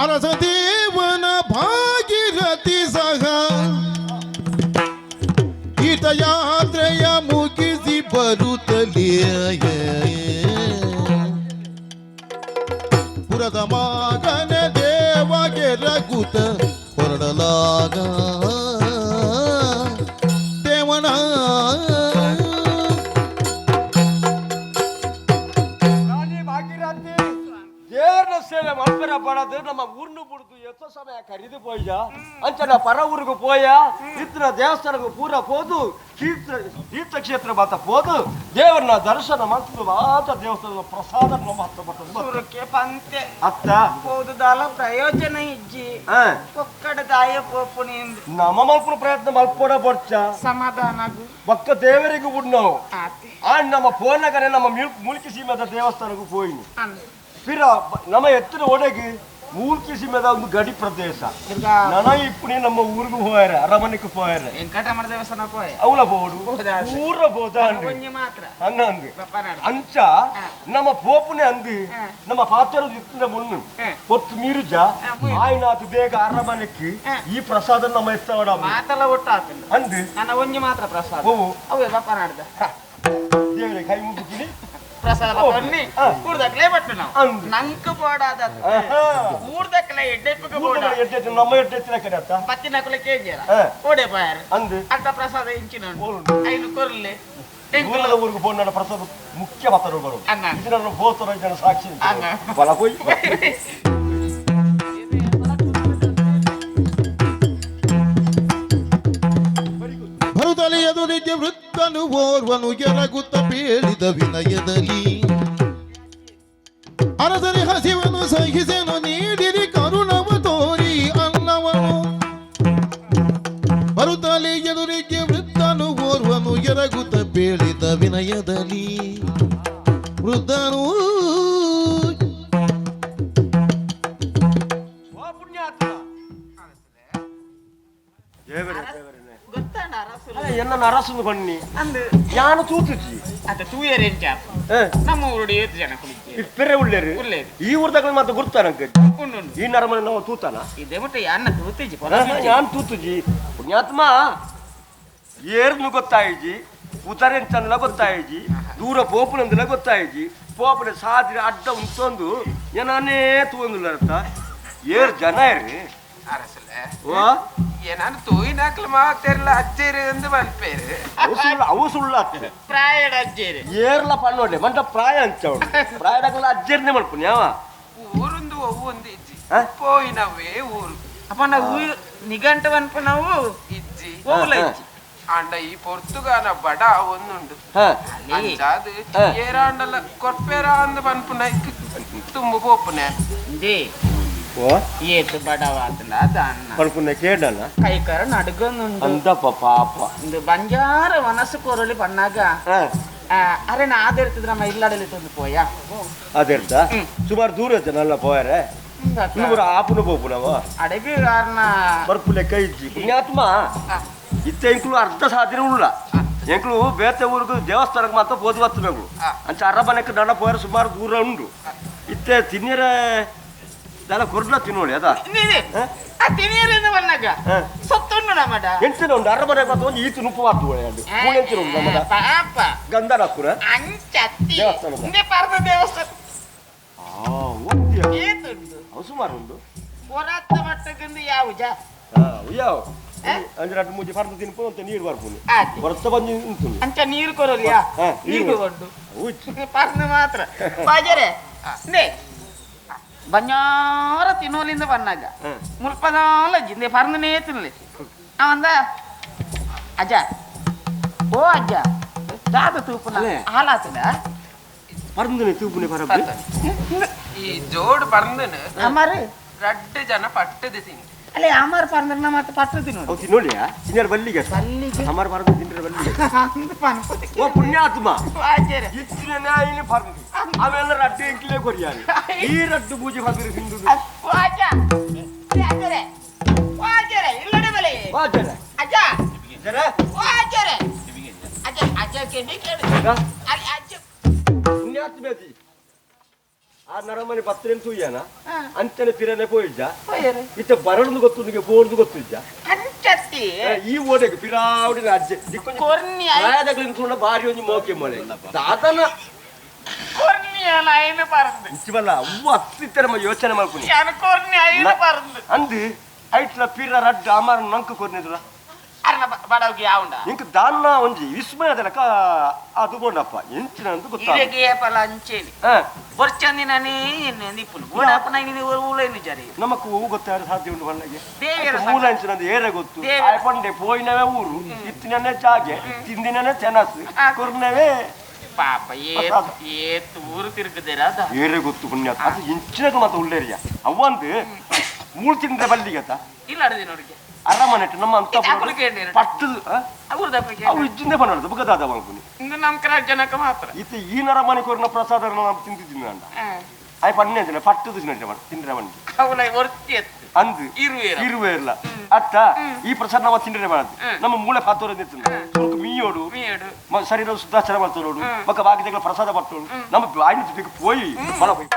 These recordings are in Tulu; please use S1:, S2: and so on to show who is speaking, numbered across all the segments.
S1: ಅರಸ ದೇವನ ಭಾಗಿರಥಿ ಸಹ ತೀರ್ಥಯಾತ್ರೆಯ ಮುಗಿಸಿ ಬರುತ್ತಲೇ ಪುರದ ಮಗನ ದೇವಗೆ ರಘುತ ಹೊರಡಲಾಗ ದೇವನ.
S2: ರಾಣಿ ಭಾಗೀರಥಿ, ದೇವರ ಸೇವೆ ಮಲ್ಪರ ಬಡದು ನಮ್ಮ ಊರ್ನು ಬುಡ್ದು ಎತ್ತೋ ಸಮಯ ಕರಿದು ಪೋಯ್ಯ. ಅಂಚನ ಪರ ಊರಿಗೆ ಪೋಯ ಇತ್ತಿನ ದೇವಸ್ಥಾನಕ್ಕೆ ಪೂರ ಪೋದು ತೀರ್ಥಕ್ಷೇತ್ರ ಮಾತ ಪೋದು ದೇವರನ್ನ ದರ್ಶನ ಮಾಡ್ತದೆ. ಮಾತ ದೇವಸ್ಥಾನದ ಪ್ರಸಾದ ನಮ್ಮ ಹತ್ತ ಬರ್ತದೆ.
S3: ಸುರುಕೆ ಪಂತೆ.
S2: ಅತ್ತ.
S3: ಪೋದುದಾಲ ಪ್ರಯೋಜನ ಇಜ್ಜಿ. ಪೊಕ್ಕಡ ದಾಯ ಪೋಪುನಿ.
S2: ನಮ್ಮ ಮಲ್ಪುನ ಪ್ರಯತ್ನ ಮಲ್ಪೋಡ ಬೊಡ್ಚ.
S3: ಸಮಾಧಾನಗು.
S2: ಬಕ್ಕ ದೇವರಿಗೆ ಉಣ್ಣವು.
S3: ಆತೆ.
S2: ಆ ನಮ್ಮ ಪೋನಗನೆ ನಮ್ಮ ಮುಲ್ಕಿ ಸೀಮೆದ ದೇವಸ್ಥಾನಕ್ಕೆ ಪೋಯಿನಿ.
S3: ಅಂದು.
S2: ಪಿರ ನಮ್ಮ ಎತ್ತರ ಒಡಗಿ ಮೂಲ್ಕಿ ಸೀಮೆದ ಒಂದು ಗಡಿ ಪ್ರದೇಶ.
S3: ದುರ್ಗಾ.
S2: ನನ ಇಪ್ಪುನಿ ನಮ್ಮ ಊರಿಗೆ ಹೋಯಾರ, ಅರಮನೆಗೆ ಹೋಯಾರ.
S3: ವೆಂಕಟರಮಣ ದೇವಸ್ಥಾನ ಪೋಯ.
S2: ಅವಳ ಬೋಡು.
S3: ಹೋದಾ.
S2: ಊರ ಬೋದ.
S3: ಒಂಜಿ ಮಾತ್ರ.
S2: ಹಂಗಂದು.
S3: ಬಪ್ಪನಾಡು.
S2: ಅಂಚ ನಮ್ಮ ಪೋಪುನೆ ಅಂದು. ನಮ್ಮ ಪಾತ್ರ ಇತ್ತಿನ ಮುಣ್ಣು ಹೊತ್ತು ಮೀರುಜ. ಆಯ್ನಾತು ಬೇಗ ಅರಮನೆಗೆ ಈ ಪ್ರಸಾದ ನಮ್ಮ ಎತ್ತವಡ.
S3: ಮಾತಲ್ಲ ಒಟ್ಟು ಆತಂಡ.
S2: ಅಂದು.
S3: ನನ್ನ ಒಂಜಿ ಮಾತ್ರ ಪ್ರಸಾದ.
S2: ಹೋವು.
S3: ಅವೇ ಬಪ್ಪನಾಡ್ದ.
S2: ದೇವರೇ ಕೈ ಮುಗಿತೀನಿ.
S3: ಪ್ರಸಾದ ಬನ್ನಿ. ಊರ್ದಕ್ಲೆ ಬಟ್ಟು ನಾವು.
S2: ಅಂದು.
S3: ನಂಕ್ ಬೋಡಾದ. ಊರ್ದಕ್ಲೆ ಎಡ್ಡೆಪ್ಪಗೆ ಬೋಡ.
S2: ಎಡ್ಡೆ ನಮ್ಮ ಎಡ್ಡೆ ಎತ್ತಿನ ಕಡೆ ಅತ್ತ.
S3: ಪತ್ತಿನಕುಲೆ ಕೇಜರ. ಓಡೆ ಪಾಯರ್.
S2: ಅಂದು.
S3: ಅಟ್ಟ ಪ್ರಸಾದ ಇಂಚಿನ.
S2: ಓಡುಂಡು.
S3: ಐನು ಕೊರ್ಲೆ.
S2: ಊರದ ಊರಿಗೆ ಫೋನ್ ನನ್ನ ಪ್ರಸಾದ ಮುಖ್ಯ ಮಾತಾಡೋ ಬರೋದು.
S3: ಅಣ್ಣ.
S2: ಇದು ನನ್ನ ಹೋತರ ಜನ ಸಾಕ್ಷಿ.
S3: ಅಣ್ಣ.
S2: ಬಲ ಹೋಯ್.
S1: ಬರುತ್ತಲೇ ಎದುರಿಗೆ ವೃತ್ತನು ಓರ್ವನು ಎರಗುತ್ತ ಬೇಡಿದ ವಿನಯದಲ್ಲಿ, ಅರಸರಿ ಹಸಿವನು ಸಹಿಸೆನು, ನೀಡಿರಿ ಕರುಣವ ತೋರಿ ಅನ್ನವನು. ಬರುತ್ತಲೇ ಎದುರಿಗೆ ವೃತ್ತನು ಓರ್ವನು ಎರಗುತ್ತ ಬೇಡಿದ ವಿನಯದಲ್ಲಿ ವೃದ್ಧನು.
S2: ಓ ಪುಣ್ಯಾತ್ಮ ದೇವರೇ ದೇವರೇ.
S3: ಗೊತ್ತಾಂಡ ಅರಸುಲು.
S2: ಅಲ್ಲ, ಎನ್ನ ಅರಸುನು ಬನ್ನಿ.
S3: ಅಂದು.
S2: ಯಾನು ತೂತುಜಿ.
S3: ಅತ್ತ ತೂಯರ್ ಎಂಚಾಪ. ನಮ್ಮ ಊರುಡು ಏತ್ ಜನ ಕುಳಿತೀರಿ?
S2: ಇಪ್ಪೆರೆ ಉಳ್ಳೇರು.
S3: ಉಳ್ಳೇರು.
S2: ಈ ಊರ್ದಾಗ ಮಾತ್ರ ಗುರ್ತಾನ.
S3: ಉಂಡು ಉಂಡು.
S2: ಈ ನರಮನೆ ನಾವು ತೂತಾನ.
S3: ಇದೇ ಮುಟ್ಟ ಯಾನ್ನ ತೂತಿಜಿ.
S2: ಯಾನ್ ತೂತುಜಿ ಪುಣ್ಯಾತ್ಮ. ಏರ್ನು ಗೊತ್ತಾಯಿಜಿ, ಉದರೆಂಚನ್ಲ ಗೊತ್ತಾಯಿಜಿ, ದೂರ ಪೋಪುನಂದಲ ಗೊತ್ತಾಯಿಜಿ. ಪೋಪುನ ಸಾದಿರ ಅಡ್ಡ ಉಂಟೊಂದು ಏನಾನೇ ತೂವೊಂದುಲ್ಲ. ಏರ್ ಜನ ಇರ್ರಿ.
S4: ಅರಸಲೆ.
S2: ಓ.
S4: ಏನಾನು ತೂಯಿನಾಕ್ಲು ಮಾತೆರ್ಲ ಅಜ್ಜೇರು ಎಂದು ಮನ್ಪೇರು.
S2: ಅವು ಸುಳ್ಳು, ಅವು ಸುಳ್ಳು ಆಗ್ತದೆ.
S3: ಪ್ರಾಯಡ್ ಅಜ್ಜೇರು.
S2: ಏರ್ಲ ಪಣ್ಣೋಡ್ಲೆ ಮಂಟ ಪ್ರಾಯ ಅಂಚವಳು ಪ್ರಾಯದಾಗಲ ಅಜ್ಜರ್ನೆ ಮಲ್ಪುನಿ ಯಾವ.
S4: ಊರುಂದು ಒವ್ವೊಂದು ಇಜ್ಜಿ.
S2: ಆ?
S4: ಪೋಯಿನವೇ ಊರು.
S3: ಅಪ್ಪ ನಾವು ನಿಘಂಟು ಅನ್ಪ ನಾವು.
S4: ಇಜ್ಜಿ.
S3: ಓಲ ಇಜ್ಜಿ.
S4: ಆಂಡ ಈ ಪೊರ್ತುಗಾನ ಬಡ ಒಂದುಂಡು. ಅಂಚಾದ್ ಏರಾಂಡಲ ಕೊರ್ಪೇರ ಅಂದ್ ಪನ್ಪುನ ತುಂಬು ಪೋಪುನೆ.
S3: ಇಂದೇ.
S2: ಓ.
S3: ಏತ್ ಬಡವಾತಂಡ ದಾನ್ನ.
S2: ಪನ್ಪುನ ಕೇಳಲ್ಲ.
S3: ಕೈಕರ ನಡುಗೊಂದುಂಡು.
S2: ಅಂತಪ್ಪ ಪಾಪ.
S3: ಇಂದು ಬಂಜಾರ ವನಸು ಕೊರಳಿ ಪಣ್ಣಾಗ. ಅರೆ ನಾ ಆದಿರ್ತದ ನಮ್ಮ ಇಲ್ಲಡಲಿ ತಂದು ಪೋಯ.
S2: ಅದಿರ್ತ ಸುಮಾರು ದೂರ ಇರ್ತನಲ್ಲ ಪೋಯರೆ. ಇನ್ನೂರ ಆಪುನ ಪೋಪುನವ.
S3: ಅಡಗಿ ಕಾರಣ.
S2: ಬರ್ಪು ಲೆಕ್ಕ ಇಜ್ಜಿ ಪುಣ್ಯಾತ್ಮ. ಇತ್ತೆ ಎಂಕ್ಲು ಅರ್ಧ ಸಾಧನೆ ಉಳ್ಳ ಎಂಕ್ಲು ಬೇತೆ ಊರಿಗೆ ದೇವಸ್ಥಾನಕ್ಕೆ ಮಾತ್ರ ಪೋದು ಬತ್ತು. ಅಂಚ ಅರಮನೆಗೆ ನಡ ಪೋಯರೆ ಸುಮಾರು ದೂರ ಉಂಡು. ಇತ್ತೆ ತಿನ್ನಿರ ದಾಲ ಕೊರ್ಲ ತಿನ್ನೋಳಿ ಅದ.
S3: ತಿನಿಯರಿಂದ ಬಂದಾಗ ಸೊತ್ತುಂಡು ನಮ್ಮಡ.
S2: ಎಂಚಿನ ಉಂಡು ಅರಮನೆ ಮಾತ್ರ ಒಂದು ಈತು ನುಪ್ಪು ಮಾತು ಒಳ್ಳೆ ಎಂಚಿನ ಉಂಡು ನಮ್ಮಡ.
S3: ಪಾಪ.
S2: ಗಂಧನ ಹಾಕುನ.
S3: ಅಂಚತ್ತಿ.
S2: ದೇವಸ್ಥಾನದ.
S3: ಇಂದೆ ಪರ್ದ ದೇವಸ್ಥಾನ.
S2: ಒಂದಿಯ.
S3: ಏತುಂಡು.
S2: ಅವು ಸುಮಾರು ಉಂಡು.
S3: ಪೊರಾತ್ತ ಮಟ್ಟಕ್ಕಿಂದು ಯಾವುಜ.
S2: ಯಾವ ಅಂಜಿ ರಡ್ಡು ಮೂಜಿ ಪರ್ದು ತಿನ್ಪು ಅಂತ ನೀರು ಬರ್ಪುನಿ.
S3: ಆಯ್ತು.
S2: ಬರ್ತ ಬಂದು ಉಂಟು.
S3: ಅಂಚ ನೀರು ಕೊರಲಿಯಾ.
S2: ನೀರು.
S3: ನೀರು ಕೊಡು.
S2: ಉಚ್ಚು.
S3: ಪರ್ದು ಮಾತ್ರ ಬಾಜರೆ ಇಂದೆ ಬಂಜಾರ ತಿನ್ನೋಲಿಂದ ಬನ್ನಾಗ. ಮುಲ್ಪದಾಲ ಜಿಂದೆ ಪರ್ದನೇ ತಿನ್ನಲಿ ಅವಂದ. ಅಜ್ಜ, ಓ ಅಜ್ಜ, ದಾದ ತೂಪುನ.
S2: ಅಲ್ಲೇ.
S3: ಹಾಲಾತದ.
S2: ಪರ್ಂದನೆ ತೂಪುನೆ ಪರಬ್ಬೆ.
S4: ಈ ಜೋಡ್ ಬಂದನು.
S3: ಅಮರ್.
S4: ರಡ್ಡು ಜನ ಪಟ್ಟದ ತಿಂಡಿ.
S3: ಅಲ್ಲೇ ಅಮರ್ ಪರ್ಂದ್ರ ಮತ್ತೆ ಪಟ್ಟು ತಿನ್ನೋದು.
S2: ಅವು ತಿನ್ನೋಳಿಯಾ ತಿನ್ನರ ಬಲ್ಲಿಗೆ.
S3: ಬಲ್ಲಿಗೆ.
S2: ಅಮರ್ ಪರಂದು ತಿಂದ್ರೆ ಬಲ್ಲಿಗೆ.
S3: ಅಂದ್ ಪನ್ಪುದು.
S2: ಓ ಪುಣ್ಯಾತ್ಮ.
S3: ಆಚಾರ್ಯ.
S2: ಇತ್ತಿನ ನಾಯಿನ ಪರಂದು ಅವೆಲ್ಲ ರಡ್ಡು ಎಂಕಿಲೆ ಕೊರಿಯಾನೆ ಈ ರಡ್ಡು ಪೂಜೆ ಪಂದ್ರೆ ತಿಂದು.
S3: ಓ ಅಜ್ಜ, ಆಚಾರ್ಯ, ಓ ಆಚಾರ್ಯ, ಇಲ್ಲಡೆ ಬಲೆ.
S2: ವಾಜರ.
S3: ಅಜ್ಜ.
S2: ಜರ.
S3: ಓ ಆಚಾರ್ಯ, ಅಜ್ಜ, ಅಜ್ಜ ಕೆಂಡಿ ಕೇಳು. ಅಲ್ಲಿ ಅಜ್ಜ.
S2: ಪುಣ್ಯಾತ್ಮೇದಿ. ಆ ನರಮನೆ ಪತ್ರೆನ್ ತೂಯನ ಅಂಚನೆ ಪಿರನೆ ಪೋಯಿಜ್ಜ ಇತ್ತೆ ಬರಡ್ದು ಗೊತ್ತು ಪೋಡ್ದು ಗೊತ್ತಿಜ್ಜ
S3: ಅಂಚತ್ತಿ
S2: ಈ ಓಡೆಗೆ ಪಿರಾವುಡಿನ ಅಜ್ಜೆ
S3: ಕೊರ್ನಿ
S2: ರಾಯದಗ್ಲಿನ ತೂಂಡ ಬಾರಿ ಒಂಜಿ ಮೋಕೆ ಮೊಳೆ ದಾದನ
S3: ಕೊರ್ನಿ ಐನು ಪರಂದು
S2: ಇಂಚಿವಲ್ಲ ಅವ್ವ ಅತ್ತಿತ್ತರ ಯೋಚನೆ ಮಾಡ್కుನಿ
S3: ಯಾನು ಕೊರ್ನಿ ಐನು ಪರಂದು
S2: ಅಂದು ಐಟ್ಲ ಪಿರ ರಡ್ಡ ಅಮರ ನಂಕು ಕೊರ್ನಿದ್ರ
S3: ಅರ್ನ ಬಡವ್ಗೆ ಯಾವುಂಡ
S2: ಇಂಕ ದಾನ್ನ ಒಂಜಿ ವಿಸ್ಮಯದ ಲೆಕ್ಕ ಅದು ಬೋಂಡಪ್ಪ ಎಂಚಿನ ಅಂತ ಗೊತ್ತಾಗ
S3: ಇರೆಗೆ ಏಪಲ ಅಂಚೇನಿ ಬೊರ್ಚಂದಿನನೇ ನಿಪ್ಪುನು ಬೋಡಪ್ಪನ ನೀನು ಊಳೇನು ಜರಿ
S2: ನಮಕ್ ಹೂ ಗೊತ್ತಾಡ ಸಾಧ್ಯ ಉಂಟು ಬಲ್ಲಗೆ
S3: ದೇವಿಯರ
S2: ಮೂಲ ಅಂಚಿನಂದು ಏರೆ ಗೊತ್ತು ಆಯ್ ಪಂಡೆ ಪೋಯಿನವೇ ಊರು ಇತ್ತಿನನೇ ಚಾಗೆ ತಿಂದಿನನೇ ಚೆನಸ್ ಕೊರ್ನವೇ
S3: ಪಾಪ ಏತ್ ಊರು ತಿರುಗುದಿರ ಅದ
S2: ಏರೆ ಗೊತ್ತು ಪುಣ್ಯ ಅದು ಇಂಚಿನಗ ಮಾತ ಉಳ್ಳೇರಿಯ ಅವ್ವಂದು ಮೂಳು ತಿಂದ್ರೆ ಬಲ್ಲಿಗತ
S3: ಇಲ್ಲ ಅಡದಿ ನೋಡಿಗೆ
S2: ಅರಮನೆಟ್ ನಮ್ಮ ಅಂತ ಪಟ್ಟದು ಅವು ಇಜ್ಜಿಂದೆ ಬನ್ನದು ಬುಗದಾದ ಮಲ್ಪುನಿ
S3: ಇಂದು ನಮ್ಮ ಕರ ಜನಕ್ಕೆ ಮಾತ್ರ
S2: ಇತ್ತೆ ಈ ನರಮನೆ ಕೊರಿನ ಪ್ರಸಾದ ನಾವು ತಿಂತಿದ್ದೀನಿ ಅಂಡ ಆಯ್ ಪನ್ನೆ ಅಂಚಿನ ಪಟ್ಟದು ತಿಂದ್ರೆ ಬಂಡಿ
S3: ಅವಳ ಒರ್ತಿ ಎತ್ತು
S2: ಅಂದು ಇರುವೆ ಇಲ್ಲ ಅತ್ತ ಈ ಪ್ರಸಾದ ನಾವು ತಿಂದ್ರೆ ಮಾಡದು ನಮ್ಮ ಮೂಳೆ ಪಾತೋರ ನಿಂತು ಮೀಯೋಡು ಶರೀರ ಶುದ್ಧಾಚಾರ ಮಾಡ್ತೋಡು ಮಕ್ಕ ಬಾಗಿದ ಪ್ರಸಾದ ಪಟ್ಟೋಡು ನಮ್ಮ ಬಾಯಿನ ಪೋಯಿ ಬಲ ಪೋಯಿ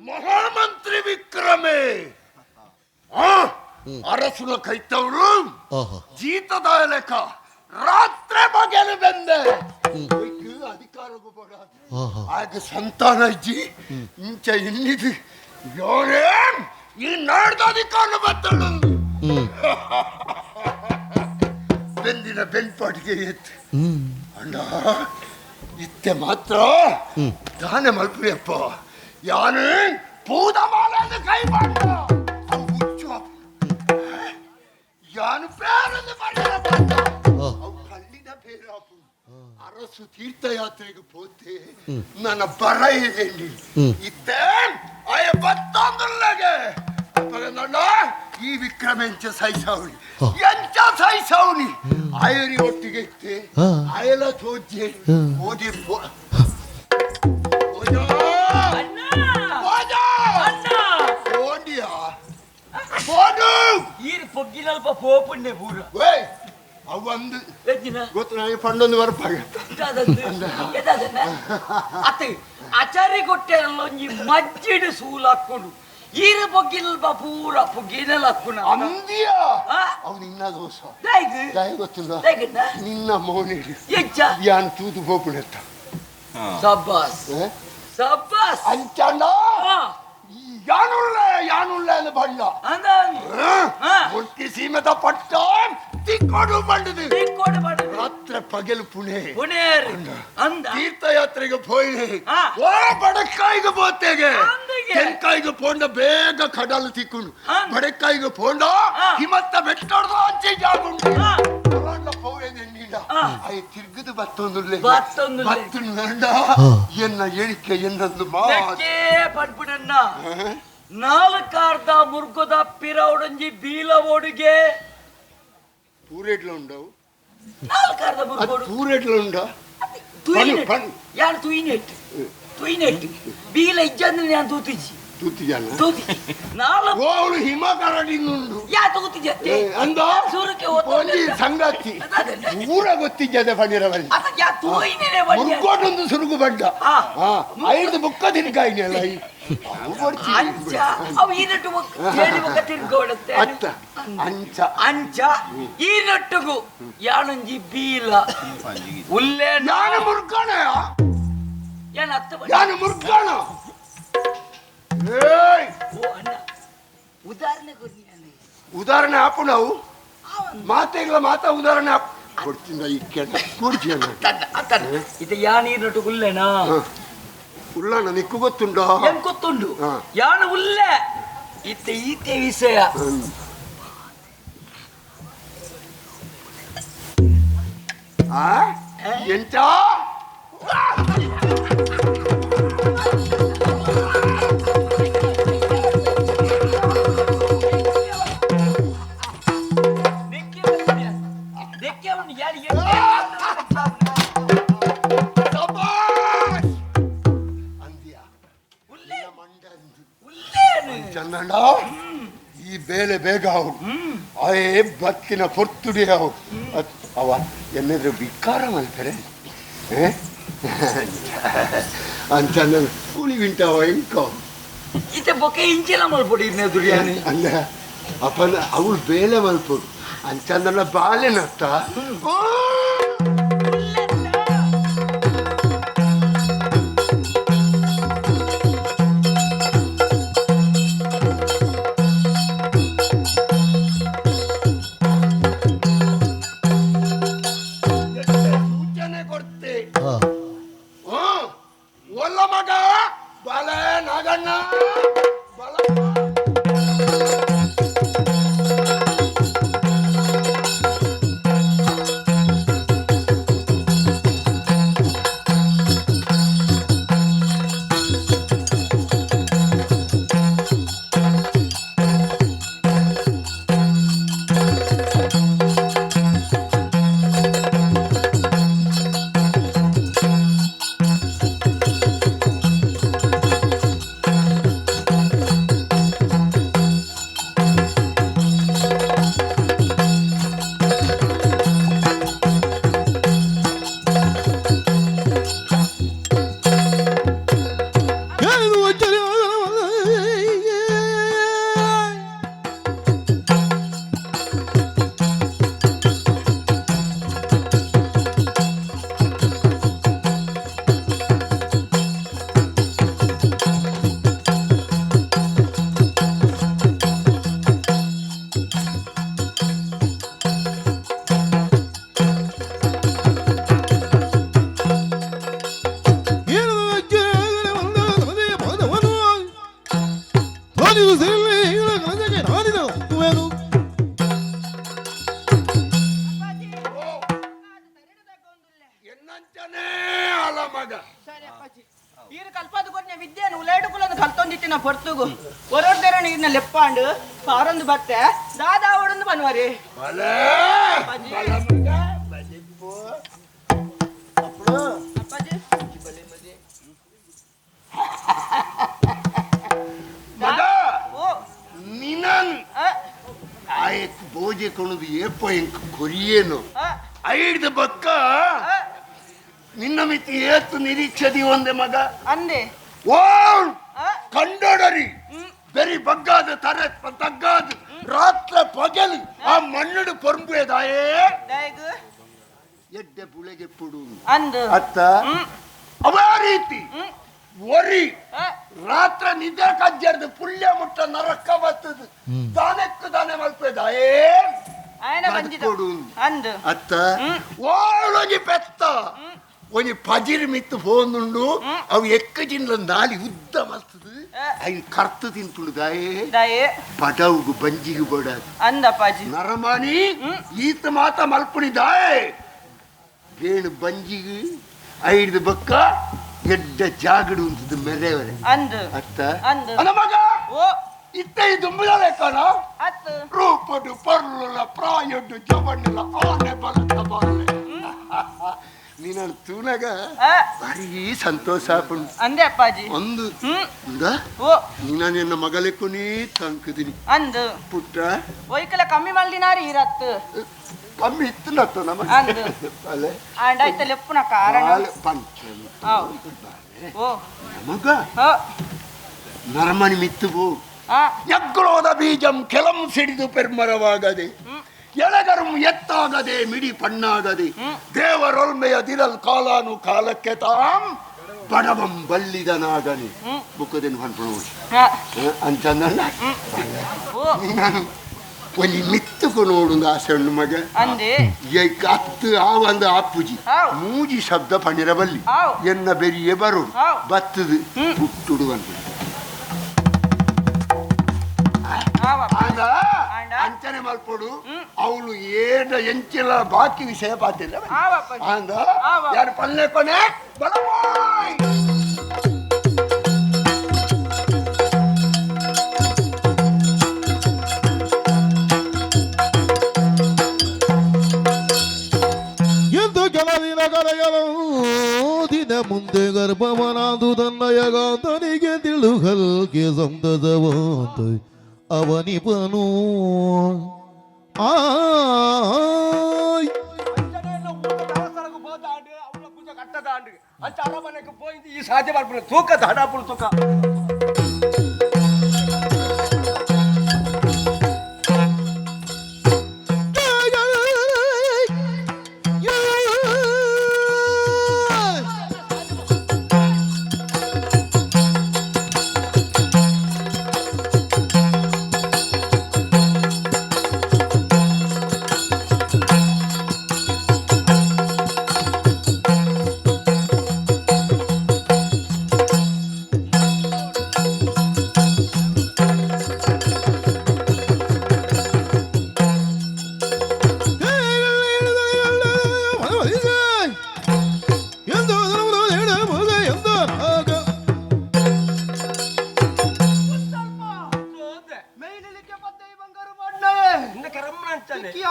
S5: ಮಹಾಮಂತ್ರಿ ವಿಕ್ರಮೆ ಅರಸುನ ಕೈತವರು ಜೀತದ ಲೆಕ್ಕ ರಾತ್ರಿ ಬಗೆಲು ಬಂದೆ ಅಧಿಕಾರಕ್ಕೂ ಬಡ ಆಗ ಸಂತಾನ ಇಜ್ಜಿ ಇಂಚ ಇನ್ನಿದು ಯಾರೇ ಈ ನಾಡ್ದ ಅಧಿಕಾರ ಬತ್ತಳು ಬೆಂದಿನ ಬೆನ್ಪಾಟಿಗೆ ಎತ್ತು ಅಣ್ಣ ಇತ್ತೆ ಮಾತ್ರ ದಾನೆ ಮಲ್ಪುಯಪ್ಪ ಯಾನು ಪೂದ ಮಾಲನ್ನು ಕೈ ಮಾಡ ಹುಚ್ಚು ಯಾನು ಪೇರನ್ನು ಅವು ಕಲ್ಲಿನ ಪೇರಾಪು ಅರಸು ತೀರ್ಥಯಾತ್ರೆಗೆ ಪೋತೆ ನನ್ನ ಬರ ಇದೆ ಇತ್ತೆ ಅಯ ಬತ್ತಂದ್ರಲ್ಲಗೆ ಅಪ್ಪಗಂದಣ್ಣ ಈ ವಿಕ್ರಮ ಎಂಚ ಸೈಸಾವಣಿ ಎಂಚ ಸೈಸಾವಣಿ ಆಯರಿ ಒಟ್ಟಿಗೆ ಇತ್ತೆ ಆಯಲ ತೋಜೆ ಓದಿ
S2: ಈರ್ ಪೊಗ್ಗಿನಲ್ಪ ಪೋಪುಂಡೆ ಪೂರ
S5: ಅವಂದು ಗೊತ್ತು ನನಗೆ ಪಂಡೊಂದು ಬರ್ಪಾಗ
S2: ಅತ್ತೆ ಆಚಾರಿ ಕೊಟ್ಟೆ ಒಂಜಿ ಮಜ್ಜಿಡು ಸೂಲು ಹಾಕೊಂಡು ಈರ ಪೊಗ್ಗಿನಲ್ಪ ಪೂರ ಪೊಗ್ಗಿನಲ್ಲ ಹಾಕೊಂಡು
S5: ಅಂದಿಯ ಅವು ನಿನ್ನ ದೋಷ ದಾಯ ಗೊತ್ತಿಲ್ಲ ನಿನ್ನ ಮೌನಿಡು
S2: ಎಂಚ
S5: ಯಾನ್ ತೂದು ಪೋಪುನೆತ್ತ
S2: ಸಬ್ಬಾಸ್ ಸಬ್ಬಾಸ್
S5: ಅಂಚಂಡ ಯಾನುಳ್ಳ ಯಾನುಳ್ಳ ಅಂತ ಬಣ್ಣ ಮುಲ್ಕಿ ಸೀಮೆದ ಪಟ್ಟ ತಿಕ್ಕೋಡು ಬಂಡದು ರಾತ್ರಿ ಪಗಲು ಪುಣೆ
S2: ಪುಣೆ ಅಂದ
S5: ತೀರ್ಥಯಾತ್ರೆಗೆ ಪೋಯಿ ಓ ಬಡಕಾಯಿಗೆ ಪೋತೆಗೆ ತೆನ್ಕಾಯಿಗೆ ಪೋಂಡ ಬೇಗ ಕಡಲು ತಿಕ್ಕೊಂಡು ಬಡಕಾಯಿಗೆ ಪೋಂಡ ಹಿಮತ್ತ ಬೆಟ್ಟಡ್ದು ಅಂಚೆ ಜಾಗುಂಡು ಅಯ್ಯ ತಿರ್ಗದು ಬತ್ತೊಂದುಲ್ಲೆ ಬತ್ತೊಂದು ಎನ್ನ ಹೇಳಿಕೆ ಎನ್ನೊಂದು
S2: ಪಡ್ಬಿಡಣ್ಣ ನಾಲ್ಕಾರ್ಧ ಮುರ್ಗದ ಪಿರೌಡಂಜಿ ಬೀಲ ಓಡುಗೆ
S5: ಪೂರೆಡ್ಲ ಉಂಡವು
S2: ನಾಲ್ಕಾರ್ಧ ಮುರ್ಗೋಡು
S5: ಪೂರೆಡ್ಲ ಉಂಡ
S2: ಯಾರು ತುಯಿನೆಟ್ ತುಯಿನೆಟ್ ಬೀಲ ಇಜ್ಜಂದ್ರೆ ನಾನು ತೂತಿಜಿ
S5: ತೂತಿಜಾನ
S2: ತೂತಿಜಿ ನಾಲ್ಕು
S5: ಓಳು ಹಿಮ ಕರಡಿನುಂಡು
S2: ಯಾ ತೂತಿಜತ್ತೆ
S5: ಅಂದ
S2: ಸೂರಕ್ಕೆ
S5: ಒಂಜಿ ಸಂಗತಿ ಊರ ಗೊತ್ತಿಜ್ಜದೆ ಪಣಿರವಲ್ಲಿ
S2: ಅದ ಯಾ ತೂಯಿನೇ ಬಣ್ಣ
S5: ಮುರ್ಗೋಡೊಂದು ಸುರುಗು ಬಡ್ಡ ಐದು ಬುಕ್ಕ ತಿನ್ಕಾಯಿನಲ್ಲ
S2: ಅಂಚ ಅವು ಈ ನಟ್ಟು ಹೇಳಿ ಬೊಕ್ಕ ತಿರ್ಗೋಡುತ್ತೆ
S5: ಅತ್ತ ಅಂಚ
S2: ಅಂಚ ಈ ನಟ್ಟುಗು ಯಾನೊಂಜಿ ಬೀಲ ಉಲ್ಲೆ
S5: ಯಾನು ಮುರ್ಕೋಣ
S2: ಏನ್ ಅತ್ತ
S5: ಯಾನು ಮುರ್ಕೋಣ
S2: ಓ ಅಣ್ಣ ಉದಾಹರಣೆ ಕೊಡಿ
S5: ಉದಾಹರಣೆ ಹಾಪು ನಾವು ಮಾತೆಗಳ ಮಾತಾ ಉದಾಹರಣೆ ಹಾಪು. ಕೊಡ್ತಿಂದ ಈ ಕೆಟ್ಟ ಕೊಡ್ತೀಯ.
S6: ಇದು ಯಾ ನೀರು ಉಲ್ಲೇನಾ?
S5: ಉಳ್ಳಾಣ ನಿಕ್ಕು ಗೊತ್ತುಂಡ?
S6: ಏನ್ ಗೊತ್ತುಂಡು? ಯಾನ ಉಲ್ಲೆ ಇತ್ತೆ ಈತೆ ವಿಷಯ.
S5: ಎಂತ ಚಂದಣ್ಣ ಈ ಬೇಲೆ ಬೇಗ ಅವು ಆಯೇ ಬತ್ತಿನ ಪೊರ್ತುಡಿ ಅವು ಅವ ಎನ್ನೆದ್ರು ವಿಕಾರ ಮಲ್ಪರೆ ಅಂತ ಕೂಲಿ ವಿಂಟವ ಇಂಕ
S6: ಇತ್ತೆ ಬೊಕೆ ಇಂಚೆಲ ಮಲ್ಪೊಡಿ ದುರ್ಯಾನಿ
S5: ಅಲ್ಲ ಅಪ್ಪನ ಅವಳು ಬೇಲೆ ಮಲ್ಪೊಡು ಅಂಚಂದನ ಬಾಲೆನತ್ತ. ಸೂಚನೆ ಕೊಡ್ತೆ ಒಲ್ಲ ಮಗ ಬಾಲೆ ನಾಗಣ್ಣ ಬಲ.
S3: ಪೊರ್ತುಗು ಒರೊರ್ದೆರಣ ಇರ್ನ ಲೆಪ್ಪಾಂಡು ಪಾರೊಂದು ಬತ್ತೆ ದಾದಾ ಓಡೊಂದು ಬನ್ವರಿ.
S5: ಭೋಜೆ ಕೊಣದು ಏಪ ಎಂಕ್ ಕೊರಿಯೇನು ಐಡ್ದ ಬಕ್ಕ ನಿನ್ನ ಮಿತಿ ಏತು ನಿರೀಕ್ಷದಿ ಒಂದೆ ಮಗ
S3: ಅಂದೆ
S5: ಓ ಕಂಡೋಡರಿ ಬೆರಿ ಬಗ್ಗಾದ ತರೆ ತಗ್ಗಾದ ರಾತ್ರ ಪಗಲು ಆ ಮಣ್ಣುಡು ಪೊರ್ಂಬುದಾಯೇ ಎಡ್ಡೆ ಬುಳೆಗೆ ಪುಡು
S3: ಅಂದು
S5: ಅತ್ತ ಅವೇ ರೀತಿ ಒರಿ ರಾತ್ರ ನಿದ್ದೆ ಕಜ್ಜರ್ದು ಪುಳ್ಯ ಮುಟ್ಟ ನರಕ ಬತ್ತದು ತಾನೆಕ್ಕು ತಾನೆ ಮಲ್ಪೆದಾಯೇ
S3: ಅಂದು
S5: ಅತ್ತ ಓಳೊಂಜಿ ಪೆತ್ತ ಒಂಜಿ ಪಜಿರ್ ಮಿತ್ತು ಫೋನುಂಡು ಅವು ಎಕ್ಕ ಜಿನ್ಲ ನಾಲಿ ಉದ್ದ ಮಲ್ತದು ಐನ್ ಕರ್ತು ತಿನ್ಪುಂಡು ದಾಯೇ ಬಡವುಗು ಬಂಜಿಗು ಬೋಡಾದು
S3: ಅಂದಪ್ಪಾಜಿ
S5: ನರಮಾನಿ ಈತ ಮಾತ ಮಲ್ಪುಣಿ ದಾಯೇ ಬೇಣು ಬಂಜಿಗು ಐದು ಬಕ್ಕ ಎಡ್ಡ ಜಾಗಡು ಉಂಟು ಮೆರೆವರೆ
S3: ಅಂದು
S5: ಅತ್ತ
S3: ಅಂದು
S5: ಅಲ್ಲ ಮಗ
S3: ಓ
S5: ಇತ್ತ ದುಂಬುದಲೆ ಕಾಣ
S3: ಅತ್ತ
S5: ರೂಪಡು ಪರ್ಲುಲ ಪ್ರಾಯಡು ಜವಣ್ಣಲ ಆನೆ ಬಲತ್ತ ಬಾಲೆ ನೀನು ತೂನಗ ಭಾರಿ ಸಂತೋಷ ಆಪುಂಡು
S3: ಅಂದೆ ಅಪ್ಪಾಜಿ
S5: ಒಂದು
S3: ಓ
S5: ನೀನ ನಿನ್ನ ಮಗಲೆಕ್ಕೂ ನೀ ತಂಕುದಿನಿ
S3: ಅಂದು
S5: ಪುಟ್ಟ
S3: ಒಯ್ಕಲ ಕಮ್ಮಿ ಮಲ್ದಿನಾರಿ ಇರತ್ತು
S5: ಕಮ್ಮಿ ಇತ್ತು ನಮ್ಮ
S3: ಅಂದು
S5: ಅಲೆ
S3: ಆಂಡ ಐತ ಲೆಪ್ಪುನ ಕಾರಣ
S5: ಪಂಚ
S3: ಓ
S5: ನಮಗ ನರಮನಿ ಮಿತ್ತು ಬೋ ಯಗ್ಗಳೋದ ಬೀಜಂ ಕೆಲಂ ಸಿಡಿದು ಪೆರ್ಮರವಾಗದೆ ಎಳಗರು ಎತ್ತಾಗದೆ ಮಿಡಿ ಪಣ್ಣಾಗದೆ ದೇವರೊಲ್ಮೆಯ ದಿರಲ್ ಕಾಲಾನು ಕಾಲಕ್ಕೆ ತಾಂ ಬಡವಂ ಬಲ್ಲಿದನಾಗನೆ ಬುಕ್ಕದೇನು ಅನ್ಪಣ ಅಂತಂದ ನೀನು ಒಂಜಿ ಮಿತ್ತುಕು ನೋಡುಂದು ಆಸೆ ಉಂಡು ಮಗ
S3: ಅಂದೆ
S5: ಏಕ್ ಅತ್ತು ಆವಂದು ಆಪುಜಿ
S3: ಆವ್.
S5: ಮೂಜಿ ಶಬ್ದ ಪಣಿರ ಬಲ್ಲಿ
S3: ಆವ್.
S5: ಎನ್ನ ಬೆರಿಯೇ ಬರೋಡು
S3: ಆವ್.
S5: ಬತ್ತದು ಪುಟ್ಟುಡು ಅಂತ
S3: ಆವ
S5: ಆಂಡ
S3: ಆಂಡ?
S5: ಅಂಚನೆ ಮಲ್ಪೊಡು ಅವಳು ಏನ ಎಂಚಿನ ಬಾಕಿ ವಿಷಯ ಪಾತಿಲ್ಲ
S3: ಆವಪ್ಪ.
S5: ಆಂಡ
S3: ಆವ.
S5: ಯಾರು ಪಲ್ಲೆ ಕೊನೆ ಬಲವಾಯ್
S1: ಎಂದು ಕೆಲದಿನ ಕರೆಯಲು ದಿನ ಮುಂದೆ ಗರ್ಭವನಾದು ತನ್ನಯಗಾಂತನಿಗೆ ತಿಳುಗಲ್ಗೆ ಸಂತಸವಂತ ಅವನಿಪನು ಆಯ್
S2: ಅಂಚನೆ ಎನ್ನ ಊರ್ದ ದೇವಸ್ಥಾನಕ್ಕೆ ಪೋತಾಂಡು ಅವಳ ಪೂಜೆ ಕಟ್ಟದಾಂಡು ಅಂಚ ಅರಮನೆಗೆ ಪೋయింದು ಈ ಸಾಧ್ಯ ಮಾಡ್ಬಿಡ ತೂಕ ದಾಡಾಪುಡು ತೂಕ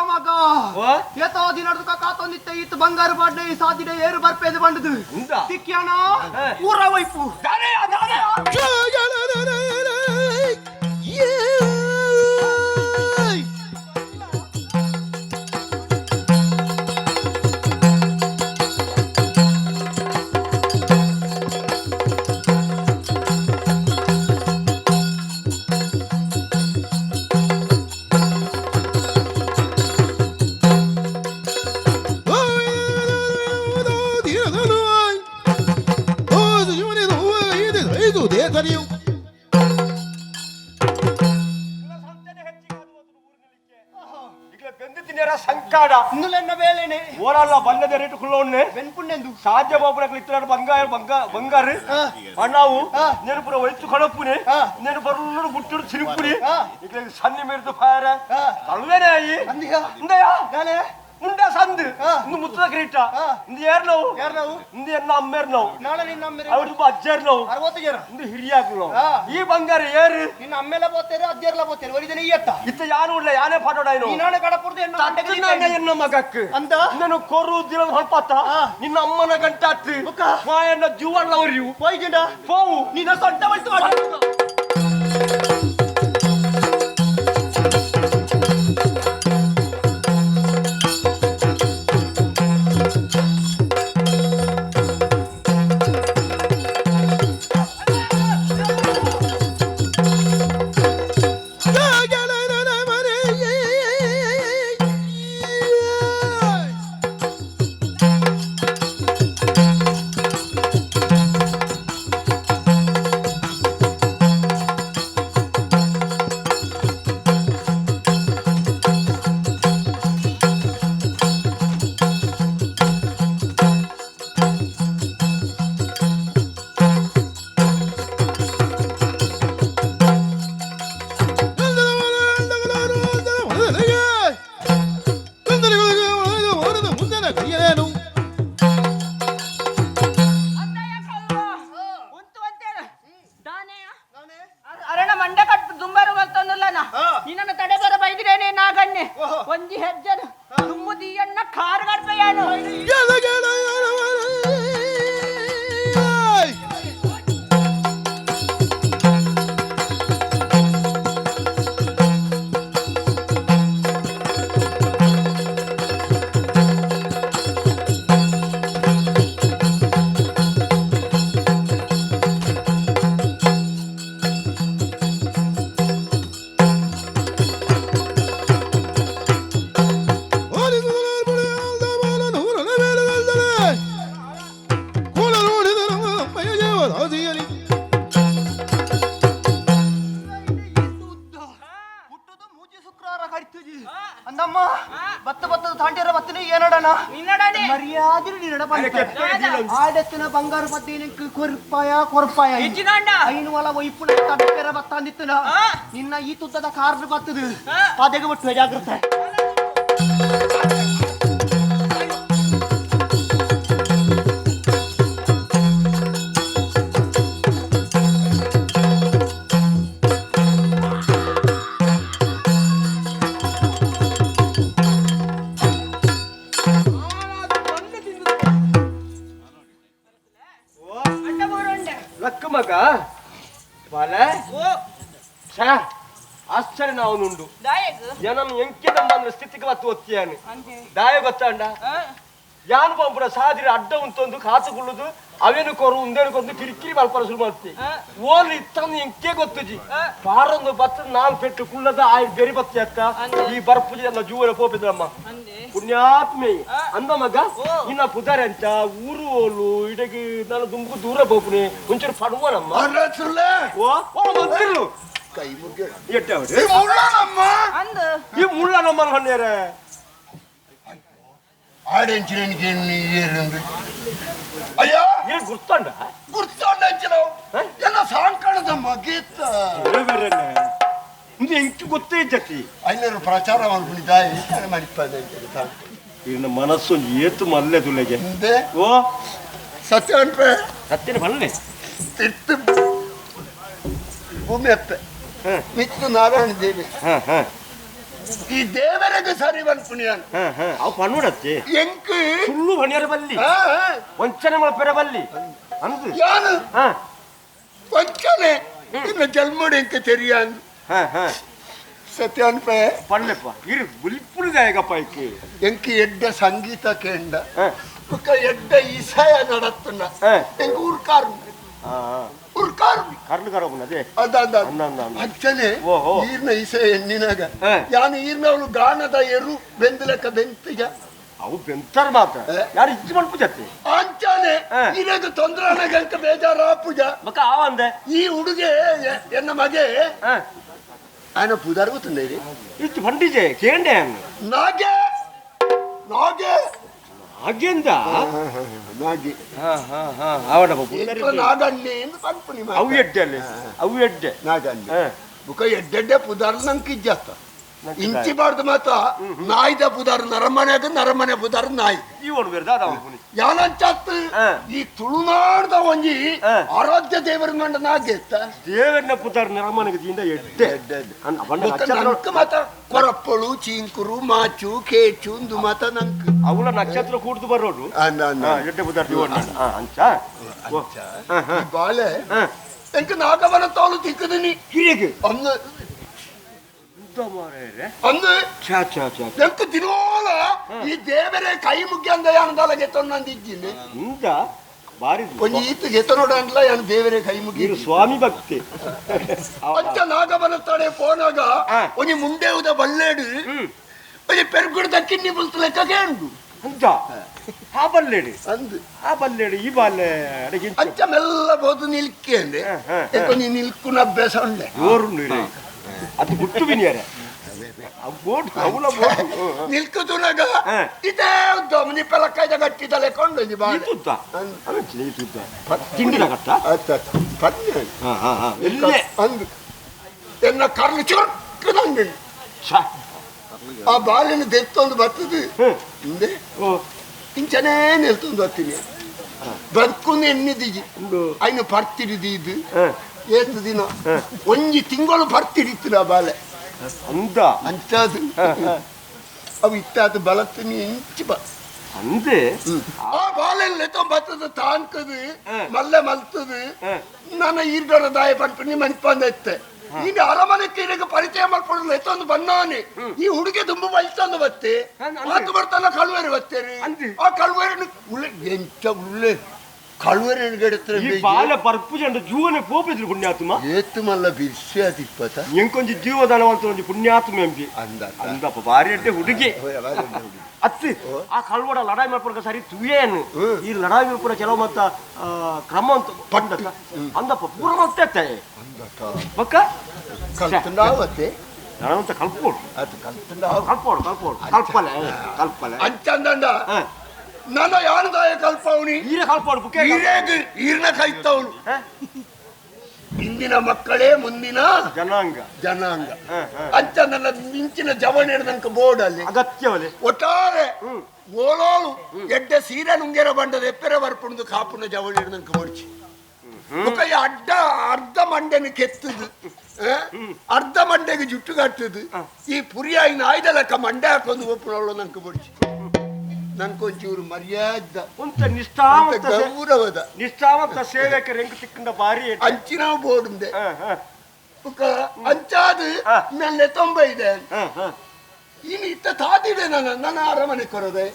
S7: ಮಗ
S2: ಓ?
S7: ಏತೋ ದಿನಡ್ದು ಕಾತೊಂದಿತ್ತ ಇತ್ತು ಬಂಗಾರು ಪಾಡ್ನೆ ಈ ಸಾದಿಡೆ ಏರು ಬರ್ಪೇದು ಬಂಡದು
S2: ಉಂದ?
S7: ತಿಕ್ಕಿಯಣ
S2: ಹೇ.
S7: ಊರ ವೈಪು
S2: ದಾನೆಯ, ದಾನೆಯ. ಸಂಕಾಡ
S7: ಇಂದುಲೆನ್ನ ಬೇಲೆನೆ
S2: ಓರಲ್ಲ ಬಲ್ಲದ ರೇಟ್ ಕುಳ್ಳೋಣ್ಣೆ
S7: ಬೆನ್ಪುಣ್ಣೆಂದು
S2: ಸಾಧ್ಯ ಬಾಬುನಕ್ಲು ಇತ್ತಿನಾಡು ಬಂಗಾರ ಬಂಗಾರ ಬಂಗಾರ ಅಣ್ಣಾವು నేను ಪುರ ವೈತು ಕಡಪುನೆ నేను ಬರುಳ್ಳು ಬುಟ್ಟುಡು ಚಿರುಪುನಿ ಇಕ್ಲೆ ಸನ್ನಿ ಮೇರ್ದು ಫಾರ ತಳುವೇನೆ ಅಯ್ಯಿ
S7: ಅಂದಿಗ
S2: ಉಂದಯಾ
S7: ನಾನೇ
S2: ಉಂಡ ಸಂದು ಇಂದು ಮುತ್ತದ ಕಿರೀಟ ಇಂದು ಏರ್ನವು
S7: ಏರ್ನವು?
S2: ಇಂದು ಎನ್ನ ಅಮ್ಮೇರ್ನವು
S7: ನಾಳೆ ನಿನ್ನ ಅಮ್ಮೆರೆ
S2: ಅವ್ರದ್ದು ಅಜ್ಜರ್ನವು
S7: ಅರವತ್ತು ಜನ
S2: ಇಂದು ಹಿರಿಯಾಕ್ಲು
S7: ಆ.
S2: ಈ ಬಂಗಾರ ಏರು
S7: ನಿನ್ನ ಅಮ್ಮೆಲ ಬೋತೇರು ಅಜ್ಜರ್ಲ ಬೋತೇರು ಒರಿದನೆ ಈ ಎತ್ತ
S2: ಇತ್ತ ಯಾರು ಉಳ್ಳ ಯಾನೇ ಪಾಟೋಡಾಯ್ನು
S7: ಈ ನಾಳೆ ಕಡಪುರ್ದು ಎನ್ನ ಮಂಡೆಗೆ
S2: ಎನ್ನ ಮಗಕ್ಕೆ
S7: ಅಂದ
S2: నేను ಕೊರು ದಿನ ಹೊಲ್ಪಾತ ನಿನ್ನ ಅಮ್ಮನ ಗಂಟಾತ್ ಮಾಯನ್ನ ಜೀವಣ್ಣ ಅವರಿವು
S7: ಪೋಯ್ಜಿಂಡ
S2: పోవు
S7: ನಿನ್ನ ಸೊಂಟ ವಯ್ತು
S3: ಅರಣ ಮಂಡೆ ಕಟ್ಟು ದುಂಬಾರು ಬರ್ತೊಂದುಲ್ಲನ ನಿನ್ನನ್ನು ತಡೆ ಬರ ಬೈದಿರೇನೆ ನಾಗಣ್ಣೆ ಒಂಜಿ ಹೆಜ್ಜನು ದುಮ್ಮುದಿಯನ್ನ ಕಾರು ಕಡ್ಪೆಯಾನು.
S7: ಹುಟ್ಟುದು ಮೂಜಿ ಶುಕ್ರವಾರ ಕಡಿತುಜಿ. ಪಜಿರು ಆಡೆತ್ತಿನ ಬಂಗಾರು ಪದ್ದಿನ ಕೊರ್ಪಾಯ ಕೊರ್ಪಾಯ ಐನು ಒಲ ಒಯ್ಪುನ ತಡಪೆರ ಬತ್ತಾಂದಿತ್ತನ ನಿನ್ನ ಈ ತುದ್ದದ ಕಾರ್ ಬತ್ತದು ಪದೆಗೆ ಬಿಟ್ಟು ಜಾಗ್ರತೆ.
S2: ಮಗ ಬಾಲೆ ಛೇ ಆಶ್ಚರ್ಯ ನಾವನುಂಡು ಜನನ ಎಂಕೆ ನಮ್ಮ ಸ್ಥಿತಿಗೆ ಬತ್ತು ಒತ್ತಿಯಾನೆ ದಾಯ ಗೊತ್ತಾಂಡ ಯಾನ್ ಪಂಪುನ ಸಾದಿರ ಅಡ್ಡ ಉಂತೊಂದು ಕಾಸು ಕುಳ್ಳುದು ಅವೇನು ಕೊರು ಉಂದೇನು ಕೊರದು ಕಿರಿಕಿರಿ ಮಲ್ಪರ ಶುರು ಮಾಡ್ತಿ ಓಲ್ ಇತ್ತಂದು ಎಂಕೆ ಗೊತ್ತುಜಿ ಪಾರೊಂದು ಬತ್ತ ನಾಲ್ ಪೆಟ್ಟು ಕುಳ್ಳದ ಆಯ್ ಬೆರಿ ಬತ್ತಿ ಅತ್ತ ಈ ಬರ್ಪುಜಿ ನನ್ನ ಜೂವನ ಪೋಪಿದ್ರಮ್ಮ ಪುಣ್ಯಾತ್ಮೆ ಅಂದ ಮಗ ಇನ್ನ ಪುದಾರೆ ಅಂತ ಊರು ಓಲು ಇಡಗಿ ನಾನು ದುಂಬು ದೂರ ಪೋಪುನಿ ಒಂಚೂರು ಪಡುವನಮ್ಮ ಓ ಓ ಮಂತಿರ್ಲು
S5: ಕೈ ಮುಗ್ಗಿ
S2: ಎಟ್ಟೆ
S5: ಮುಳ್ಳನಮ್ಮ
S2: ಈ ಮುಳ್ಳನಮ್ಮ ಹೊನ್ನೇರೆ
S5: ಆಡೆಂಚಿನ ಅಯ್ಯೋ
S2: ಏನು ಗುರ್ತಂಡ
S5: ಗುರ್ತಂಡ ಅಂಚಿನವು ಎಲ್ಲ ಸಾಂಕಣದ ಮಗೇತ್ತ
S2: ಇದು ಎಂಕಿ ಗೊತ್ತೇ ಇದ್ದತಿ
S5: ಐನೂರು ಪ್ರಚಾರ ಮಾಡ್ಕೊಂಡಿದ್ದಾಯಿ ಮಡಿಪಾದ
S2: ಇನ್ನ ಮನಸ್ಸು ಏತು ಮಲ್ಲೆ ತುಲೆಗೆ ಓ
S5: ಸತ್ಯ ಅನ್ಪೆ
S2: ಸತ್ಯನ ಬಲ್ಲೆ
S5: ತಿರ್ತು ಭೂಮಿ ಅಪ್ಪೆ ಮಿತ್ತು ನಾರಾಯಣ ದೇವಿ ಈ ದೇವರಿಗೆ ಸರಿ ಬಂದ್ಪುಣ್ಯಾನ್
S2: ಅವು ಪಣ್ಣುಡತ್ತೆ
S5: ಎಂಕ್
S2: ಸುಳ್ಳು ಬಣಿಯರ ಬಲ್ಲಿ ವಂಚನೆ ಮಲ್ಪೆರ ಬಲ್ಲಿ ಅಂದು
S5: ಯಾನು ವಂಚನೆ ಇನ್ನು ಜನ್ಮಡು ಎಂಕ್ ತೆರಿಯಾನ್ ಸತ್ಯ ಅನ್ಪೆ
S2: ಪಣ್ಣೆಪ್ಪ ಇರು ಬುಲಿಪುಳಿದಾಯಗಪ್ಪ ಇಕ್ಕೆ
S5: ಎಂಕ್ ಎಡ್ಡ ಸಂಗೀತ ಕೇಂಡ ಬುಕ್ಕ ಎಡ್ಡ ಇಸಯ ನಡತ್ತುನ ಎಂಕ್ ಊರ್ಕಾರು ಊರ್ಕಾರು
S2: ಕರ್ಲು ಕರಬುನದೆ
S5: ಅದ ಅಂಚನೆ ಈರ್ನ ಇಸೆ ಎನ್ನಿನಾಗ ಯಾನು ಈರ್ನವಳು ಗಾನದ ಎರು ಬೆಂದಲಕ್ಕ ಬೆಂತಿಗ
S2: ಅವು ಬೆಂತಾರ ಮಾತ್ರ ಯಾರು ಇಚ್ಚು ಮಲ್ಪುಜತ್ತೆ
S5: ಅಂಚನೆ ಇರಗ ತೊಂದ್ರೆ ಅನಗಂಕ ಬೇಜಾರಾಪುಜ
S2: ಮಕ್ಕ ಆವಂದೆ
S5: ಈ ಹುಡುಗೆ ಎನ್ನ ಮಗೆ ఆయన ಪುದಾರ್ ಗೊತ್ತುಂದೆ
S2: ಇತ್ತು ಬಂಡಿಜೆ ಕೇಂಡೆ
S5: ನಾಗೆ ನಾಗೆ
S2: ಹಾಗೆಂದ
S5: ನಾಗಿ
S2: ಅವಡ
S5: ನಾಗಣ್ಣೆ ಎಂದು ಪನ್ಪುನಿ
S2: ಅವು ಎಡ್ಡೆ ಅಲ್ಲಿ ಅವು ಎಡ್ಡೆ
S5: ನಾಗಣ್ಣೆ ಬುಕ ಎಡ್ಡೆಡ್ಡೆ ಪುದಾರ್ ನಂಗೆ ಇಜ್ಜತ್ತ ಇಂಚಿ ಬಾರ್ದು ಮಾತ ನಾಯ್ದ ಪುದಾರ್ ನರಮನೆಗ ನರಮನೆ ಪುದಾರ್ ನಾಯಿ
S2: ಈ ಒಡುಗರ್ದ
S5: ಯಾನಂಚತ್ ಈ ತುಳುನಾಡ್ದ ಒಂಜಿ ಆರಾಧ್ಯ ದೇವರ ಮಂಡ ನಾಗೆತ್ತ
S2: ದೇವರನ್ನ ಪುದಾರ್ ನರಮನೆಗೆ ದಿಂದ ಎಡ್ಡೆ
S5: ನಂಕ್ ಮಾತ ಕೊರಪ್ಪಳು ಚೀಂಕುರು ಮಾಚು ಕೇಚು ಇಂದು ಮಾತ ನಂಕ್
S2: ಅವಳ ನಕ್ಷತ್ರ ಕೂಡ್ದು ಬರೋಡು ಎಡ್ಡೆ ಪುದಾರ್ ಅಂಚ
S5: ಬಾಳೆ ಎಂಕ್ ನಾಗವನ ತೋಲು ತಿಕ್ಕದಿನಿ
S2: ಹಿರಿಯಗೆ
S5: ಅಂದು ಅಂದು ಎಂಕ್ ದಿನೋಲ ಈ ದೇವರೇ ಕೈ ಮುಗ್ಯಂದ ಯಾನದಲ್ಲ ಗೆತ್ತೊಂದಿದ್ದೀನಿ
S2: ಇಂದ ಬಾರಿ
S5: ಒಂಜಿ ಈತ ಗೆತ್ತನೋಡಂಡ್ಲ ಯಾನ್ ದೇವರೇ ಕೈ ಮುಗಿ
S2: ಸ್ವಾಮಿ ಭಕ್ತಿ
S5: ಅಂಚ ನಾಗವನ ತಡೆ ಪೋನಾಗ ಒಂಜಿ ಮುಂಡೆವುದ ಬಲ್ಲೇಡು ಒಂಜಿ ಪೆರ್ಗುಡ್ದ ಕಿನ್ನಿ ಬುಲ್ತು ಲೆಕ್ಕ ಕೇಂಡು
S2: ಅಂಚ ಆ ಬಲ್ಲೇಡು
S5: ಅಂದು
S2: ಆ ಬಲ್ಲೇಡು ಈ ಬಾಲೆ
S5: ಅಂಚ ಮೆಲ್ಲ ಬೋದು ನಿಲ್ಕೆ ಅಂದೆ ನೀ ನಿಲ್ಕುನ ಅಭ್ಯಾಸ ಉಂಡೆ
S2: ಜೋರು ಅದು ಗುಟ್ಟು ಬಿನಿಯಾರೆ
S5: ನಿಲ್ಕುದುನಗ ಇದೇ ಉದ್ದ ಪೆಲಕ್ಕಾಯ್ದ ಗಟ್ಟಿದಲೆ ಕೊಂಡು
S2: ತಿಂಡಿನ ಕಟ್ಟ
S5: ಅಂದು ಎನ್ನ ಕರ್ಲು ಚೊರ್ಕದಂಡು ಆ ಬಾಲಿನ ದೆತ್ತೊಂದು ಬರ್ತದೆ ಹಿಂದೆ ಇಂಚನೇ ನಿಲ್ತೊಂದು ಬರ್ತೀನಿ ಬದುಕೊಂಡು ಎನ್ನಿದ್ದೀಜಿ ಐನು ಪರ್ತಿಡಿದ್ದು ಏತು ದಿನ ಒಂಜಿ ತಿಂಗಳು ಪರ್ತಿಡಿತ್ತು ಆ ಬಾಲೆ
S2: ಅಂದ
S5: ಅಂಚಾದು ಅವು ಇತ್ತಾದ ಬಲತ್ತಿನಿ ಇಂಚಿ ಬ
S2: ಅಂದೆ
S5: ಆ ಬಾಲೆಲ್ಲ ಬತ್ತದ ತಾನ್ಕದು ಮಲ್ಲೆ ಮಲ್ತದು ನನ್ನ ಈರ್ಗರ ದಾಯ ಪಂಪು ನಿಮ್ಮ ಅನ್ಪಂದ ಇತ್ತೆ ಈಗ ಅರಮನೆಗೆ ಈಗ ಪರಿಚಯ ಮಾಡ್ಕೊಳ್ಳಲ್ಲ ಎತ್ತೊಂದು ಬನ್ನಾನೆ ಈ ಹುಡುಗಿ ತುಂಬ ಬಲ್ತಂದು ಬತ್ತೆ ಮಾತು ಬರ್ತಾನ ಕಳುವೇರಿ ಬತ್ತೇರಿ ಆ ಕಳುವೇರಿ ಉಳ್ಳೆ ಎಂತ ಉಳ್ಳೆ ಕಳುವೇರಿ
S2: ಈ ಬಾಲ ಪರ್ಪುಜಂಡ ಜೀವನ ಪೋಪಿದ್ರು ಪುಣ್ಯಾತ್ಮ
S5: ಏತು ಮಲ್ಲ ಬಿಸಿ ಅದಿಪ್ಪತ
S2: ಎಂಕೊಂಜಿ ಜೀವದಾನವಂತ ಒಂಜಿ ಪುಣ್ಯಾತ್ಮ ಎಂಬಿ
S5: ಅಂದ
S2: ಅಂದಪ್ಪ ಬಾರಿ ಅಡ್ಡೆ ಹುಡುಗಿ ಅತ್ತಿ ಆ ಕಳ್ವಡ ಲಡಾಯಿ ಮಾಡ್ಪಡ್ಕ ಸರಿ ತುಯೇನು ಈ ಲಡಾಯಿ ಮಾಡ್ಪಡ ಕೆಲವು ಮತ್ತ ಕ್ರಮ ಅಂತ ಪಂಡತ ಅಂದಪ್ಪ ಪೂರ ಮತ್ತೆ ಬಕ್ಕ
S5: ಕಲ್ತಂಡಾವತ್ತೆ
S2: ನಡವಂತ ಕಲ್ಪೋಡು
S5: ಅದು ಕಲ್ತಂಡ
S2: ಕಲ್ಪೋಡು ಕಲ್ಪೋಡು ಕಲ್ಪಲೆ ಕಲ್ಪಲೆ
S5: ಅಂಚಂದಂಡ ನನ್ನ ಯಾನದಾಯ ಕಲ್ಪವನಿ
S2: ಈರ ಕಲ್ಪವನು ಬುಕ್ಕೆ
S5: ಈರ್ನ ಕೈತವನು. ಇಂದಿನ ಮಕ್ಕಳೇ ಮುಂದಿನ
S2: ಜನಾಂಗ
S5: ಜನಾಂಗ ಅಂಚ ನನ್ನ ಮಿಂಚಿನ ಜವಣ ಹಿಡ್ದಂಕ ಬೋರ್ಡ್ ಅಲ್ಲಿ
S2: ಅಗತ್ಯವಲೆ
S5: ಒಟ್ಟಾರೆ ಓಲೋಳು ಎಡ್ಡೆ ಸೀರೆ ನುಂಗೆರ ಬಂಡದ ಎಪ್ಪೆರ ಬರ್ಪುಂಡು ಕಾಪುನ ಜವಣ ಹಿಡ್ದಂಕ ಬೋಡ್ಚಿ ಮುಖ ಅಡ್ಡ ಅರ್ಧ ಮಂಡೆನ ಕೆತ್ತದು, ಅರ್ಧ ಮಂಡೆಗೆ ಜುಟ್ಟು ಕಟ್ಟದು, ಈ ಪುರಿಯಾಯಿ ನಾಯ್ದ ಲೆಕ್ಕ ಮಂಡೆ ಹಾಕೊಂಡು ಒಪ್ಪುನವಳು ನಂಗೆ ಬೋಡ್ಚಿ. ನಂಗೊಂಚೂರು ಮರ್ಯಾದ
S2: ನಿಷ್ಠಾವಂತ
S5: ಗೌರವದ
S2: ನಿಷ್ಠಾವಂತ ಸೇವಕರು ಹೆಂಗ್ ತಿಕ್ಕಂಡ ಬಾರಿ
S5: ಅಂಚಿನ ಬೋರ್ಡ್ ಅಂಚಾದ ನನ್ನೆ ತೊಂಬ ಇದೆ. ಇನ್ನು ಇತ್ತ ತಾತಿದೆ ನನ್ನ ನನ್ನ ಅರಮನೆ ಕೊರದೆ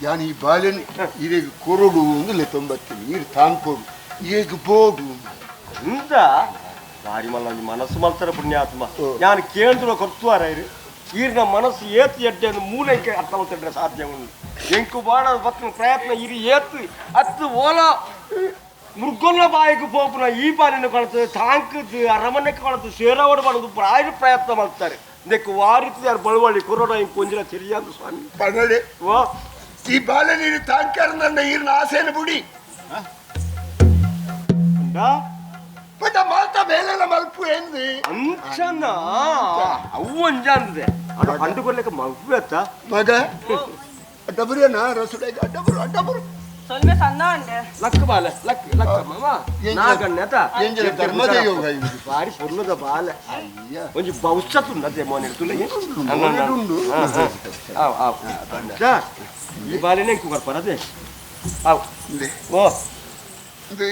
S5: ಯಾನ್ ಈ ಬಾಲೆನ್ ಇರೆಗ್ ಕೊರಡು ಒಂದು ತೊಂಬತ್ತೀನಿ ನೀರು ತಾಂಕೊಡು ಈಗ ಬೋಡು
S2: ಇಂದ ಬಾರಿ ಮಲ್ಲ ಮನಸ್ಸು ಮಲ್ತರ ಪುಣ್ಯಾತ್ಮ. ಯಾನ್ ಕೇಂದ್ರ ಕೊರ್ತುವಾರ ಇರು ಈರ್ನ ಮನಸ್ಸು ಏತು ಎಡ್ಡೆ ಮೂಲೆಗೆ ಅರ್ಥ ಮಾಡ್ಕೊಂಡ್ರೆ ಸಾಧ್ಯ ಉಂಟು. ಎಂಕು ಬಾಡ ಬತ್ತಿನ ಪ್ರಯತ್ನ ಇರಿ ಏತು ಅತ್ತು ಓಲ ಮೃಗೊಲ್ಲ ಬಾಯಿಗೆ ಪೋಪುನ ಈ ಬಾಲಿನ ಕೊಳತು ತಾಂಕದು ಅರಮನೆ ಕೊಳತು ಸೇರಾವಡು ಮಾಡೋದು ಪ್ರಾಯ ಪ್ರಯತ್ನ ಮಾಡ್ತಾರೆ. ಇದಕ್ಕೆ ವಾರಿತು ಯಾರು ಬಳವಳಿ ಕೊರೋಡ ಇಂಕು ಒಂಜಿನ ಸರಿಯಾದ ಸ್ವಾಮಿ
S5: ಪಗಡೆ
S2: ಓ
S5: ಈ ಬಾಲೆ ನೀರು ತಾಂಕರ್ ನನ್ನ ಈರ್ನ ಆಸೆನ ಬುಡಿ ಪಟ್ಟ ಮಾಲ್ತ ಬೇಲೆಲ್ಲ ಮಲ್ಪು ಎಂದು
S2: ಅಂಚನ ಅವು ಅಂಜ ಅಂದೆ ಅದು ಕಂಡುಕೊಡ್ಲಿಕ್ಕೆ ಮಲ್ಪು ಅತ್ತ
S5: ಮಗ ಅಡ್ಡಬುರಿಯನ ರಸುಡೆ ಅಡ್ಡಬುರು ಅಡ್ಡಬುರು
S3: ಸೊಲ್ಮೆ ಸಣ್ಣ ಅಂಡೆ
S2: ಲಕ್ಕ ಬಾಲೆ ಲಕ್ಕ ಲಕ್ಕ ಮಾಮ ನಾಗಣ್ಣ
S5: ಎಂಜಲ ಧರ್ಮದ ಯೋಗ ಇದು
S2: ಬಾರಿ ಪೊರ್ಲದ ಬಾಲೆ ಒಂಜಿ ಭವಿಷ್ಯತ್ ಉಂಡು ಮೋನೆ ತುಲೆ
S5: ಉಂಡು.
S2: ಈ ಬಾಲೆನೇ ಇಂಕು ಕೊರ್ಪರದೆ ಆವ್ ಓ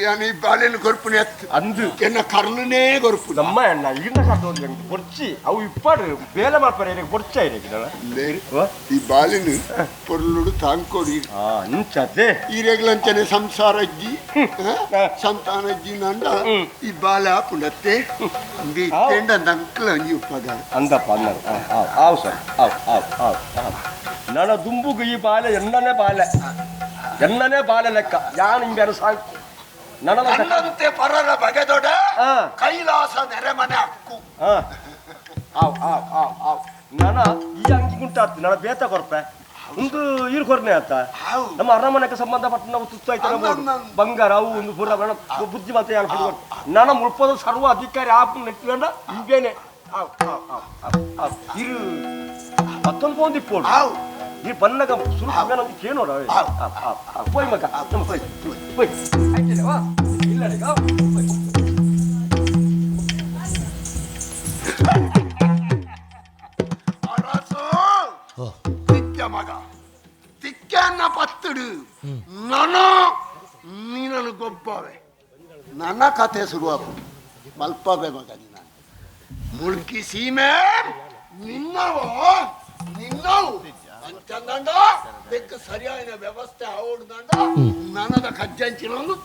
S5: ಯಾನ್ ಈ ಬಾಲೆನ ಕೊರ್ಪುನೆ ಅತ್ತು
S2: ಅಂದು
S5: ಎನ್ನ ಕರ್ಲುನೇ ಕೊರ್ಪು
S2: ನಮ್ಮ ಅಣ್ಣ ಈಗಿನ ಕರ್ತೋದು ಎಂಕ್ ಬೊರ್ಚಿ ಅವು ಇಪ್ಪಾಡು ಬೇಲೆ ಮಾಡ್ಪಾರೆ ಇರೆಗ್ ಬೊರ್ಚ ಇರೆಗ್
S5: ಈ ಬಾಲೆನ ಪೊರ್ಲುಡು ತಾಂಕೊಡಿ
S2: ಅಂಚತೆ
S5: ಈರೆಗ್ಲಂಚನೆ ಸಂಸಾರ ಅಜ್ಜಿ ಸಂತಾನ ಅಜ್ಜಿ ನಂಡ ಈ ಬಾಲೆ ಆಪುಂಡತ್ತೆ ಅಂಬಿ ಇತ್ತೇಂಡ ನಂಕ್ಲ ಅಂಜಿ ಉಪ್ಪಗಾರ
S2: ಅಂದಪ್ಪ ಅಂದ ಆವ್ ಸರ್ ಆವ್ ಆವ್ ಆವ್ ಆವ್ ನನ್ನ ದುಂಬುಗು ಈ ಬಾಲೆ ಎನ್ನನೇ ಬಾಲೆ ಎನ್ನನೇ ಬಾಲೆ ಲೆಕ್ಕ ಯಾನ್ ಹಿಂಗಾರು ಸಾಕು
S5: ನನ್ನಂತೆ ಪರರ ಬಗೆದೊಡ ಕೈಲಾಸ ನೆರೆಮನೆ ಅಕ್ಕು
S2: ಆವ್ ಆವ್ ಆವ್ ಆವ್ ನನ ಈ ಅಂಗಿ ಗುಂಟಾತು ನನ್ನ ಬೇತ ಕೊರ್ಪೆ ಒಂದು ಈರು ಕೊರ್ನೆ ಆತ ನಮ್ಮ ಅರಮನೆಗೆ ಸಂಬಂಧಪಟ್ಟ ನಾವು ತುತ್ತಾಯ್ತು ಬಂಗಾರ ಅವು ಒಂದು ಪೂರ ಬುದ್ಧಿವಂತ ಯಾರು ನನ್ನ ಮುಳ್ಪದ ಸರ್ವ ಅಧಿಕಾರಿ ಆಪ್ ನೆಟ್ಕೊಂಡ ಇಂಬೇನೆ ಆವ್ ಆವ್ ಆವ್ ಆವ್ ಆವ್ ಇರು ಮತ್ತೊಂದು ಫೋನ್ ದಿಪ್ಪೋಡು ಈ ಬನ್ನಗ ಸುರು ನಮ್ಗೆ ಕೇಳೋಣ ಪೋಯ್ ಮಗ ನಮ್ಮ ಪೋಯ್ ಪೋಯ್ ಇಲ್ಲ
S5: ತಿಕ್ಕ ಮಗ ತಿಕ್ಕನ್ನ ಪತ್ತಡು ನನ ನೀನನ್ನು ಗೊಬ್ಬಾವೆ ನನ್ನ ಕಥೆ ಶುರುವಾಗು ಮಲ್ಪಾವೆ ಮಗ ನೀನ ಮುಳ್ಕಿ ಸೀಮೆ ನಿನ್ನವೋ ನಿನ್ನವು ಅಂಚಂದಂಡ ಬೆಕ್ಕ ಸರಿಯಾದ ವ್ಯವಸ್ಥೆ ಆವಡ್ದಂಡ ನನದ ಕಜ್ಜಂಚಿನ ಒಂದು